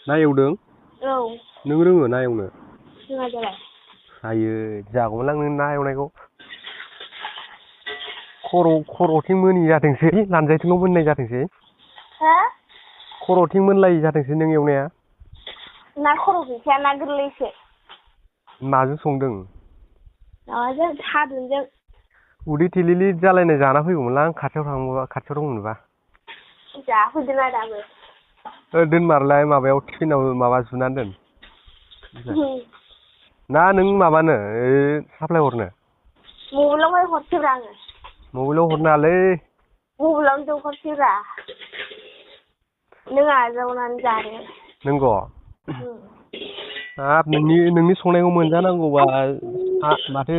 ना एवदों? औ। नों रोङो ना एवनो? रोङा जाबाय। हायो जागौमोनलां नों ना एवनायखौ। खर'थिं मोनि जाथोंसै लानजायथिंल' मोननाय जाथोंसै। हो? खर'थिं मोनलायि जाथोंसै नों एवनाया। ना खर' गैखाया ना गोरलैसो। माजों संदों? माबाजों थादुनजों। उदै थेलेले जालायनाय जाना फैगौमोनलां खाथियाव दंमोनबा। जाफैदोना दाबो। दोनमारलाय माबायाव टिफिनाव माबा जुनानै दोन। ना नों माबानो साप्लाय हरनो? मबाइलावहाय हरसैब्रा आङो। मबाइलाव हरनो नाङालै। मबाइलावनो हरसैब्रा। नों आजावनानै जादो। नंगौ? हाब नोंनि संनायखौ मोनजानांगौबा माथो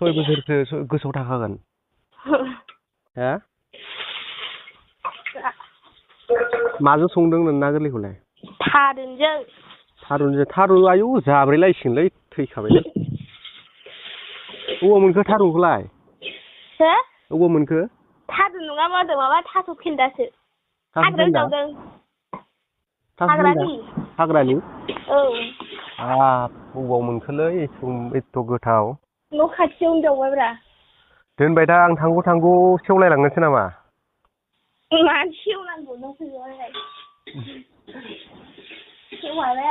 6 बोसोरसो गोसोआव थाखागोन। हा? माजों संदों नों ना गोरलैखौलाय? थारुनजों। थारुन आयु जाब्रैलायसिगोनलै थैखाबायलै। अबाव मोनखो थारुनखौलाय? हो? अबाव मोनखो? थारुन नङा माबा थास' फेन्दासो। थास' हाग्रायाव फेन्दा? जावदों। थास' फेन्दा? हाग्रानि। हाग्रानि? औ। हाब बबाव मोनखोलै एथ' गोथाव? न' खाथियावनो जावबायब्रा। दोनबाय था आं थांगौ सेवलायलांनोसै नामा? मानो सेवनांगौ नों फैबालाय। सेवा बे।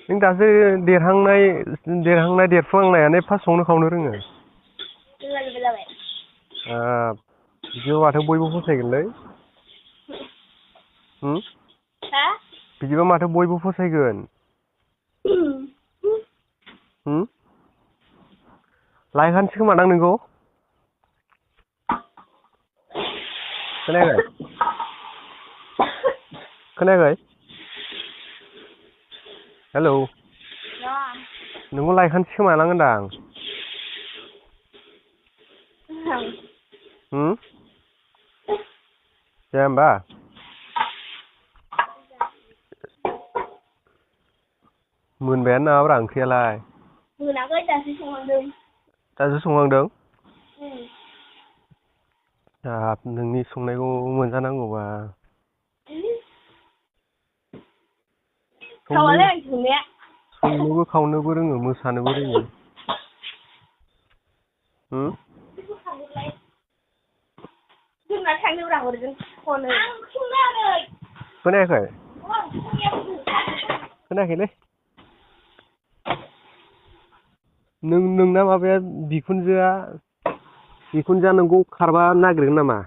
नों दासो देरफुहांनायानो एफा संनो खावनो रोङो। रोङाबालाय जाबाय। बिदिबा माथो बयबो फसायगोनलै। हा? बिदिबा माथो बयबो फसायगोन। लायखानोसै खोमादां नोंखौ? खोनायाखै? खोनायाखै? हेलौ। नोंखौ लायखानोसै खोमादां होनदां। जाया होमबा? मोनबायानो नामाब्रा ओंख्रियालाय? मोनाखै दासो संहांदों। दासो संहांदों? हाब नोंनि संनायखौ मोनजानांगौबा। थावालै आं संनाया। संनोबो खावनोबो रोङो मोसानोबो रोङो। जोंना थांनोब्रा हरजों हनै। खोनायाखै? खोनायाखैलै। नोंना माबाया बिखुनजोआ नोंखौ खारबा नागिरगोन नामा?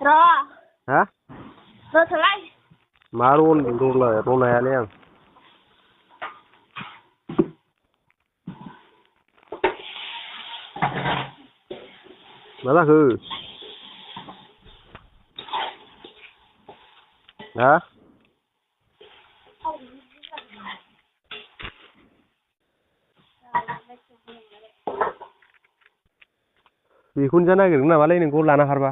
र'। हा? रथ'लाय। मा रनायालै आं। मा जाखो? हा? बिखुनजोआ नागिरगोन नामालै नोंखौ लाना खारबा?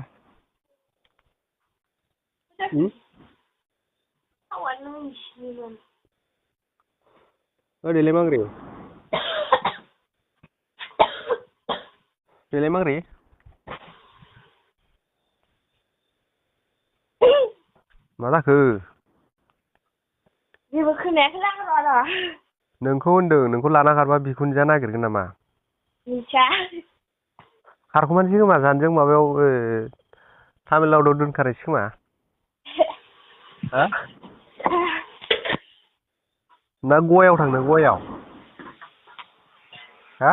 देलाय मांग्रि? देलाय मांग्रि? मा जाखो? जेबो खोनायाखैलै आं र'। नोंखौ होनदों नोंखौ लाना खारबा बिखुनजोआ नागिरगोन नामा? मिथिया। खारखुमानोसै खोमा जानोजों माबायाव तामिलनाडुआव दोनखारनोसै खोमा। हा? ना गवायाव थांनो गवायाव? हा?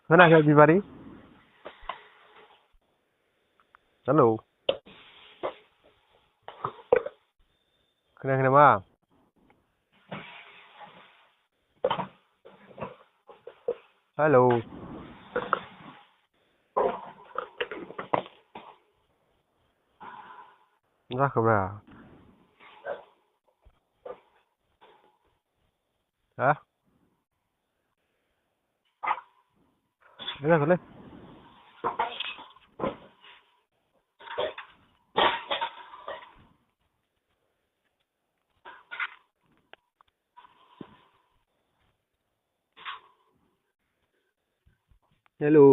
खोनायाखै बिबारि? हेलौ। खोनायाखै नामा? हेलौ। मा जाखोब्रा? हा? मा जाखोलै? हेलौ।